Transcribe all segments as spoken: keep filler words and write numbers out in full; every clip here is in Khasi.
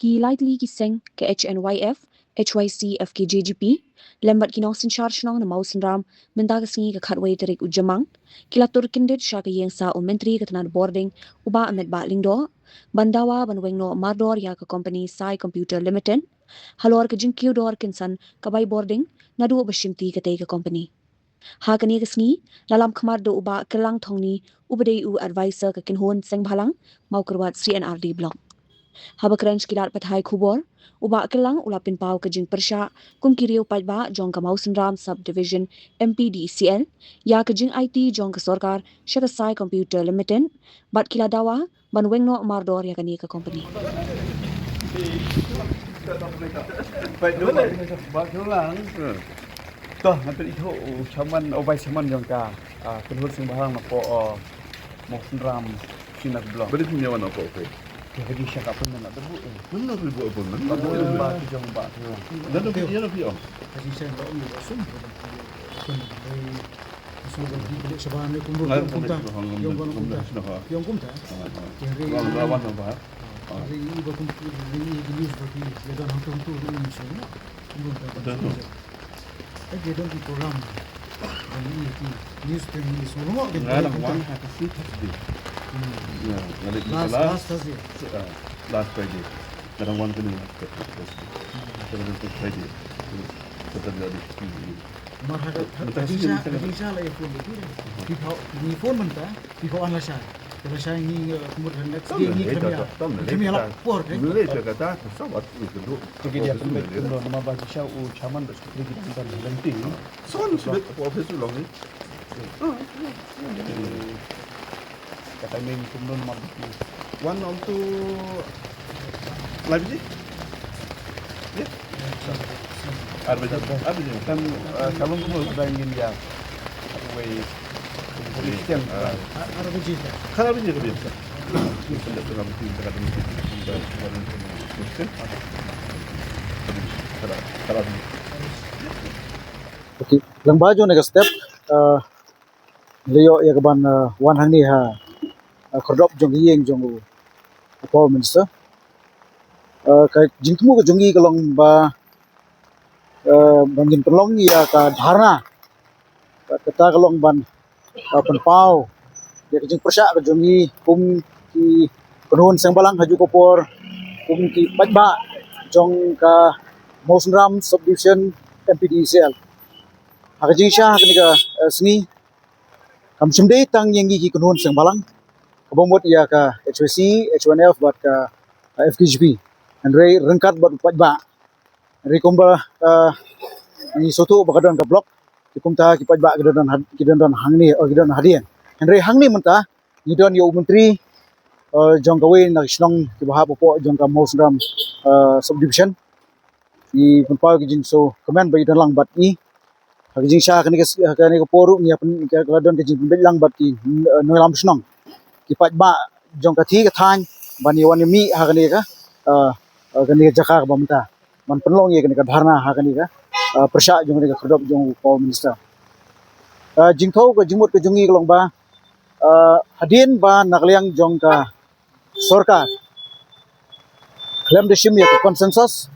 Ki lai tylli ki seng ka H N Y F, H Y C, F K J G P lem bad ki nongsynshar shnong na Mawsynram mynta ka sngi ka khatwei tarik u Jymmang ki la tur kyndit sha ka ïing sah u Myntri ka tnad bording u Bah Metbah Lyngdoh ban dawa ban weng noh mardor ïa ka kompani Sai Computer Limited halor ka jingkiew dor kynsan ka bai bording naduh ba shimti katei ka kompani. Ha kane ka sngi la lam khmat da u Bah Kyrlang Thongni uba dei u advisor ka kynhun Sengbhalang, Mawkyrwat C and R D Block. Haba kren sha ki lad pathai khubor, u Bah Kyrlang u la pynpaw ka jingpyrshah kum ki riew paidbah jong ka Mawsynram Sub Division M P D C L ïa ka jingaiti jong ka sorkar sha ka Sai Computer Limited bad ki la dawa ban weng noh mardor ïa kane ka kompani. Bah Kyrlang. To, nga pynithuh u chairman, u vice chairman jong ka, ah, kynhun Sengbhalang napoh, oh, Mawsynram Shinna Block. Ba dei phi ïa wan napoh, okay. Ïa ka jingshisha ka pynmynta da buh, eh. Pynmynta da buh, pynmynta. Ba buh ïa ba ki jong ba ki jong. Dan da phi ïa na phi ong. Ka jingshisha ka ong ïa sum. Pynmynta. Sum ba ki leh shabar ne kumno kumta. Ïong kumta. Ïong kumta. Ïong kumta. Ïong kumta. Ïong kumta. Ïong kumta. Ïong kumta. Ïong kumta. Ïong kumta. Ïa ki don ki program. Ïa ki news, ki news. Nga dang wan ha ka sngi Thursday. Hmm. Ïa, nga dei last, last Thursday. Ah, last Friday. Nga dang wan kane last Thursday. Hmm. Nga dang wan Friday. Saturday. Mar ha ka, ha ka jingshisha, ha ka jingshisha la ïa phone ïa ki. Phi phaw, phi phone mynta, phi phaw wan lashai. Te lashai ngi, eh, kumta next day ngi khlem ïa. Khlem ïa lap por, eh. Late kata, sa wat ngi kynduh. Te ki dei pynbeit kumno namar ba jingshisha u chairman bad secretary ki dang don lynti. Sa wan sbit hapoh office u long ni. Ka timing kumno namar ba ki wan ong tu lai baje? Ïa. Ar baje, ar baje. Kan, eh, ka long kumno ka dang ngin ïa. Wei. Wei. Ar, ar baje. Kan ar baje ka biang. Okay, lyngba jong kane ka step, eh, la ïoh ïa ka ban, eh, wan hangne ha, eh, khyrdop jong ka ïing jong u, u Power Minister. Eh, ka jingthmu ka jong ngi ka long ba, eh, ba ngin pynlong ïa ka dharna. Ka, kata ka long ban, eh, pynpaw ïa ka jingpyrshah ka jong ngi kum ki kynhun Sengbhalang ha kajuh ka por, kum ki paidbah jong ka Mawsynram Subdivision M P D C L. Ha ka jingshisha ha kane ka, eh, sngi, kam shym dei tang ïa ngi ki kynhun Sengbhalang, kaba mut ïa ka H Y C, H Y N F bad ka, eh, F K J P. Hynrei ryngkat bad u paidbah. Hynrei kumba, eh, ngi sngewthuh ba ka don ka block, ki kumta ki paidbah ki don, don had-, ki don, don hangne, oh, ki don hadien. Hynrei hangne mynta ngi don ïa u Myntri, eh, jong kawei na ki shnong kiba hap hapoh jong ka Mawsynram, eh, Subdivision. Ngi pynpaw ki jingsngewkmen ba i don lang bad ngi. Ha ka jingshisha kane ka, kane ka por ruh ngi ïa pyn-, ka la don ka jingpynbeit lang bad ki, eh, nongïalam shnong, ki paidbah jong ka thaiñ, ban ïa wan ïa mih ha kane ka, eh, eh, kane ka jaka kaba mynta ban pynlong ïa kane ka dharna ha kane ka, eh, pyrshah jong kane ka khyrdop jong u Power Minister. Eh, jingthew ka jingmut ka jong ngi ka long ba, eh, hadien ba na ka liang jong ka sorkar khlem da shim ïa ka consensus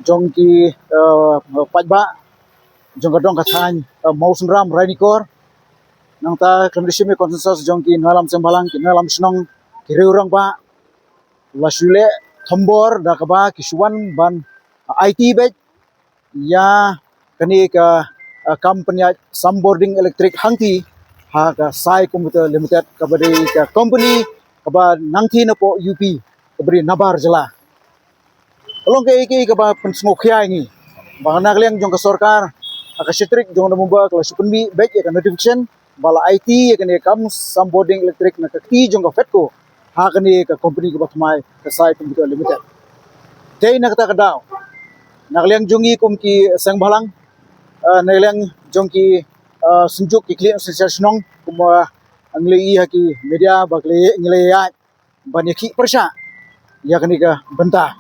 jong ki, eh, paidbah jong ka dong ka thaiñ, eh, Mawsynram Ranikor. Nangta khlem da shim ïa ka consensus jong ki nongïalam Sengbhalang, ki nongïalam shnong, ki riew rangbah, la shu leh thombor da kaba ki shu wan ban aiti beit ïa kane ka, uh, kam pynïaid sambording electric hangtei ha ka Sai Computer Limited, kaba dei ka company kaba nangtei napoh U P, kaba dei nabar jylla. Ka long kaei kaei kaba pynsngewkhia ïa ngi ba na ka liang jong ka sorkar ha ka shi tarik jong November ka la shu pynmih beit ïa ka notification ba la aiti ïa kane ka kam sambording electric na ka kti jong ka FEDCO ha kane ka company kaba thymmai, ka Sai Computer Limited. Te na kata ka daw, na ka liang jong ngi kum ki Sengbhalang, eh, na ka liang jong ki, eh, synjuk ki khlieh synshar shnong, kumba ngi la ïohi ha ki media ba ngi la ïa, ngi la ïa ban ïa khih pyrshah ïa kane ka bynta.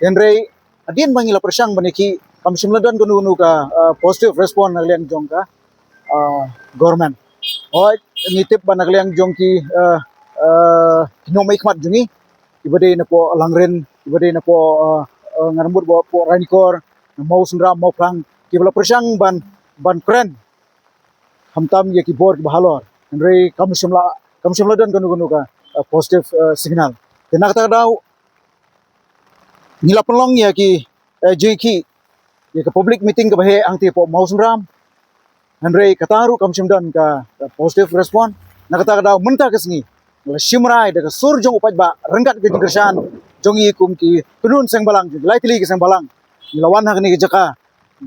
Hynrei hadien ba ngi la pyrshang ban ïa khih, kam shym la don kano kano ka, uh, positive response na ka liang jong ka, uh, government. Hooid, ngi tip ba na ka liang jong ki, uh, uh, ki nongmihkhmat jong ngi, kiba dei napoh Langrin, kiba dei na poh, eh, eh, ngan mut ba poh Ranikor, na Mawsynram, Mawphlang, kiba la pyrshang ban, ban kren khamtam ïa ki bor kiba halor. Hynrei kam shym la, kam shym la don kano kano ka, eh, positive, eh, signal. Te na kata ka daw ngi la pynlong ïa ki, eh, jingïakhih ïa ka public meeting kaba heh hangtei poh Mawsynram. Hynrei kata ruh kam shym don ka, ka positive response. Na kata ka daw mynta ka sngi la shim rai da ka sur jong u paidbah ryngkat ka jingkyrshan jong ngi kum ki kynhun seng balang, jong ki lai tylli ki seng balang. Ngi la wan ha kane ka jaka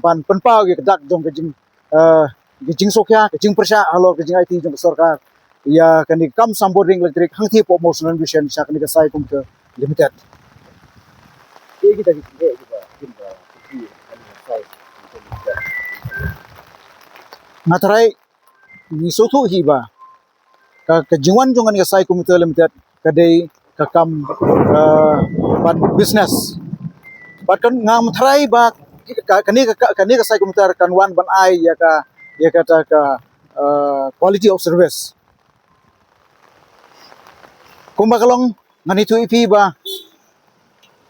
ban pynpaw ïa ka dak jong ka jing, eh, ka jingsngewkhia, ka jingpyrshah halor ka jingaiti jong ka sorkar ïa kane ka kam sambording elektrik hangtei poh Mawsynram Division sha kane ka Sai Computer Limited. Nga tharai ngi sngewthuh hi ba ka, ka jingwan jong kane ka Sai Computer Limited ka dei ka kam, eh, ban business. Bad kan ngam tharai ba ka, kane ka, kane ka Sai Computer kan wan ban ai ïa ka, ïa kata ka, eh, quality of service. Kumba ka long ngan ïathuh ïa phi ba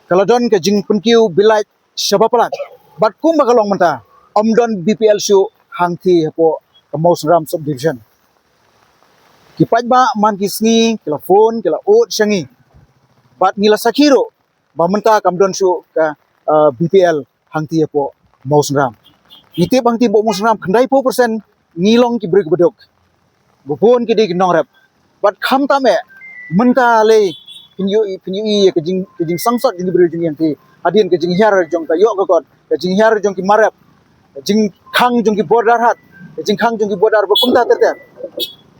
ka la don ka jingpynkiew bill light shaba palat. Bad kumba ka long mynta ym don B P L shuh hangtei hapoh ka Mawsynram Subdivision. Ki paidbah man ki sngi ki la phone, ki la ud sha ngi. Bad ngi la sakhi ruh ba mynta kam don shuh ka, eh, B P L hangtei hapoh Mawsynram. Ngi tip hangtei hapoh Mawsynram khyndaiphew percent ngi long ki briew kiba duk. Ba bun ki dei ki nongrep. Bad khamtam eh mynta lei phin ïohi, phin ïohi ïa ka jing, ka jingsangsot jong ki briew jong ngi hangtei. Hadien ka jinghiar jong ka ïoh ka kot, ka jinghiar jong ki mar rep, ka jingkhang jong ki bordar hat, ka jingkhang jong ki bordar ba kumta ter ter.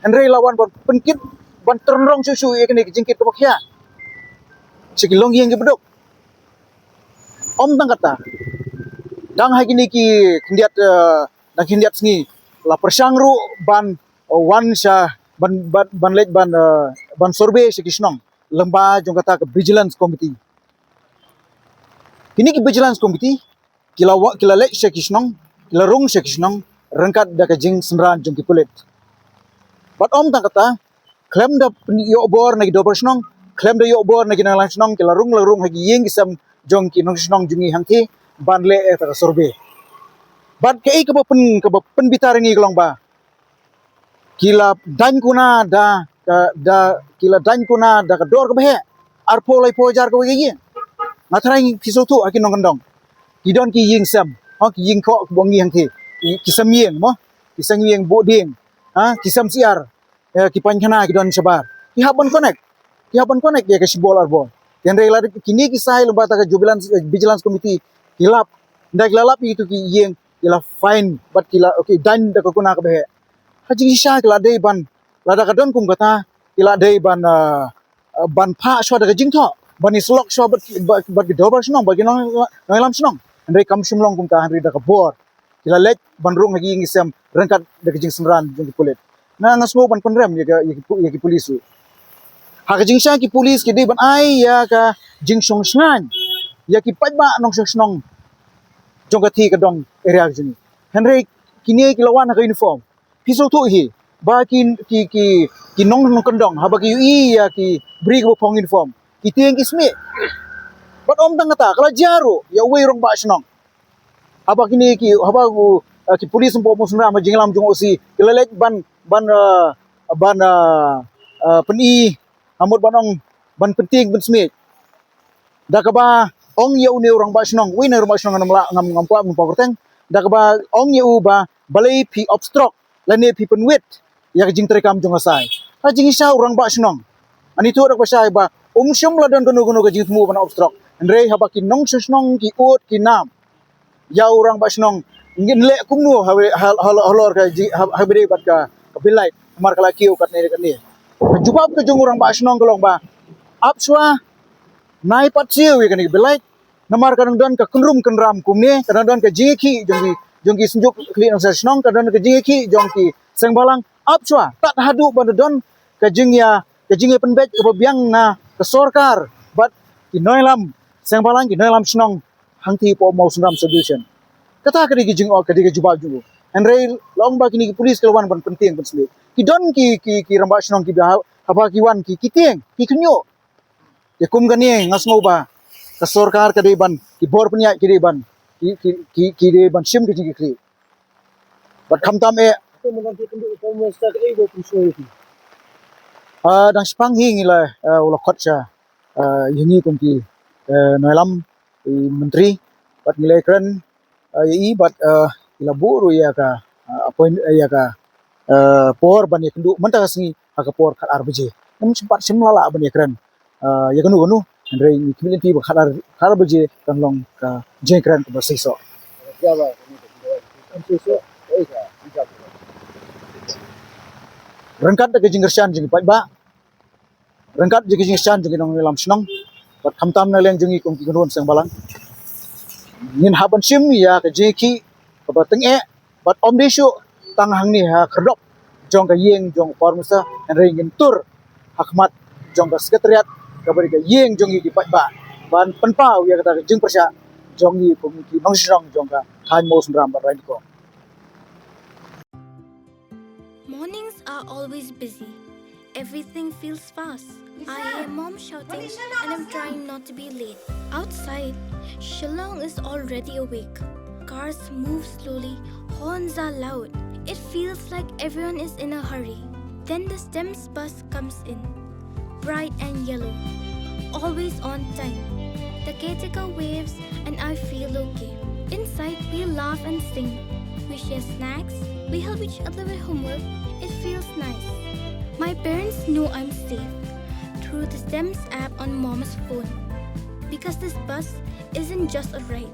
Hynrei la wan ban pynkit, ban tyrnrong shuh shuh ïa kane ka jingkit kaba khia sha ki longïing kiba duk. Ym tang kata, dang ha kine ki khyndiat, eh, dang khyndiat sngi la pyrshang ruh ban, eh, wan sha ban, ban, ban leit ban, eh, ban survey sha ki shnong lyngba jong kata ka Vigilance Committee. Kine ki Vigilance Committee ki la wa-, ki la leit sha ki shnong, ki la rung sha ki shnong ryngkat da ka jingsynran jong ki pulit. Bad ym tang kata, khlem da pyn-, ïoh bor na ki dorbar shnong, khlem da ïoh bor na ki nongïalam shnong, ki la rung, la rung ha ki ïing ki sem jong ki nongshnong jong ngi hangtei ban leh ïa kata ka survey. Bad kaei kaba pyn, kaba pynbitar ïa ngi ka long ba ki la daiñ kuna da ka, da, ki la daiñ kuna da ka dor kaba heh, arphew laiphew hajar kawei ka ïing. Nga tharai phi sngewthuh ha ki nongkyndong ki don ki ïing sem, ha ki ïing khoh kiba ong ngi hangtei, ki, ki sem ïing mo, ki sem ïing buh dieng, ha, ki sem syiar, eh, ki painkhana ki don shabar. Ki hap ban connect, ki hap ban connect ïa ka shibor arbor. Hynrei lada kine ki sai lyngba ta ka Vigilance, eh, Vigilance Committee ki lap, ynda ki la lap ïa kitu ki ïing, ki la fine bad ki la, okay, daiñ da ka kuna kaba heh. Ha jingshisha ki la dei ban, lada ka don kum kata, ki la dei ban, ah, ah, ban phah shuwa da ka jingthoh, ban ïasyllok shuwa bad, bad, bad ki dorbar shnong, bad ki nong, nongïalam shnong. Hynrei kam shym long kumta, hynrei da ka bor ki la leit ban rung ha ki ïing ki sem ryngkat da ka jingsynran jong ki pulit. Nga, nga sngew ban pynrem ïa ka, ïa ki pu-, ïa ki pulis ruh. Ha ka jingshisha ki pulis ki dei ban ai ïa ka jingshong shngaiñ ïa ki paidbah nongshong shnong jong ka thikadong area ka jong ngi. Hynrei kine ki la wan ha ka uniform. Phi sngewthuh hi ba ki, ki, ki, ki nong, nongkyndong haba ki ïohi ïa ki briew kiba phong uniform, ki tieng ki smiej. Bad ym tang kata, ka la jia ruh ïa uwei u rangbah shnong. Haba kine ki, haba u, eh, ki pulis hapoh Mawsynram ha jingïalam jong u O C ki la leit ban, ban, eh, ban, eh, eh, pyni, ha mut ban ong, ban pyntieng pynsmiej. Da kaba ong ïa une u rangbah shnong, uwei na u rangbah shnong, ngam lah, ngam, ngam kwah ban pynpaw kyrteng. Da kaba ong ïa u ba balei phi obstruct lane phi pynwit ïa ka jingtrei kam jong ka sai. Ha jingshisha u rangbah shnong, ani tu da kaba shai ba um shym la don kano kano ka jingthmu ban obstruct. Hynrei haba ki nongshong shnong ki ud ki nam ïa u rangbah shnong, ngin leh kumno ha, ha, ha, halor ka ji-, ha, ha bad ka, ka bill light, namar ka la kiew katne katne. Ka jubab ka jong u rangbah shnong ka long ba ap shuwa, nai pat siew ïa kane ka bill light, namar ka dang don ka kynrum kynram kumne, ka dang don ka jingïakhih jong ki, jong ki synjuk khlieh nongshong shnong, ka dang don ka jingïakhih jong ki seng bhalang, ap shuwa tad haduh ban da don ka jingïa, ka jingïapynbeit kaba biang na ka sorkar bad ki nongïalam seng bhalang, ki nongïalam shnong hangtei hapoh Mawsynram Subdivision. Kata ka dei ka jing, ka dei ka jubab jong u. Hynrei la ong ba kine ki pulis ki la wan ban pyntieng pynsmiej. Ki don ki, ki, ki rangbah shnong kiba ha, haba ki wan ki, ki tieng, ki khynñiuh. Te kum kane nga sngew ba ka sorkar ka dei ban, ki bor pynïaid ki dei ban, ki, ki, ki, ki dei ban shim ki jingkitkhlieh. Bad khamtam eh, ah, dang shipang hi ngi la, ah, u la khot sha, ah, ïa ngi kum ki, ah, nongïalam, i myntri, bad ngi la kren, ah, ïa i bad, ah, i la buh ruh ïa ka, ah, appoint, ïa ka, ah, por ban ïakynduh mynta ka sngi ha ka por khatar baje. Ngim pat shym la lah ban ïakren, ah, ïa kano kano. Hynrei ngi khmih lynti ba khatar, khatar baje kan long ka jingkren kaba seisoh. Ryngkat da ka jingkyrshan jong ki paidbah, ryngkat da ka jingkyrshan jong ki nongïalam shnong, bad khamtam na liang jong ngi kum ki khun seng balang, ngin hap ban shim ïa ka jingkhih kaba tyngeh, bad ym dei shuh tang hangne ha khyrdop jong ka ïing jong u Prime Minister, hynrei ngin tur ha khmat jong ka Secretariat, kaba dei ka ïing jong ngi ki paidbah, ban pynpaw ïa kata ka jingpyrshah jong ngi kum ki nongshnong jong ka thaiñ Mawsynram bad Rainikob. Mornings are always busy. Everything feels fast. I hear mom shouting and I'm trying not to be late. Outside, Shillong is already awake. Cars move slowly, horns are loud. It feels like everyone is in a hurry. Then the STEMS bus comes in. Bright and yellow. Always on time. The caretaker waves and I feel okay. Inside, we laugh and sing. We share snacks. We help each other with homework. It feels nice. My parents know I'm safe through the STEMS app on mom's phone. Because this bus isn't just a ride,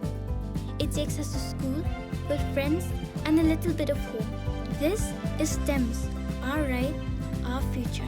it takes us to school, with friends, and a little bit of hope. This is STEMS, our ride, our future.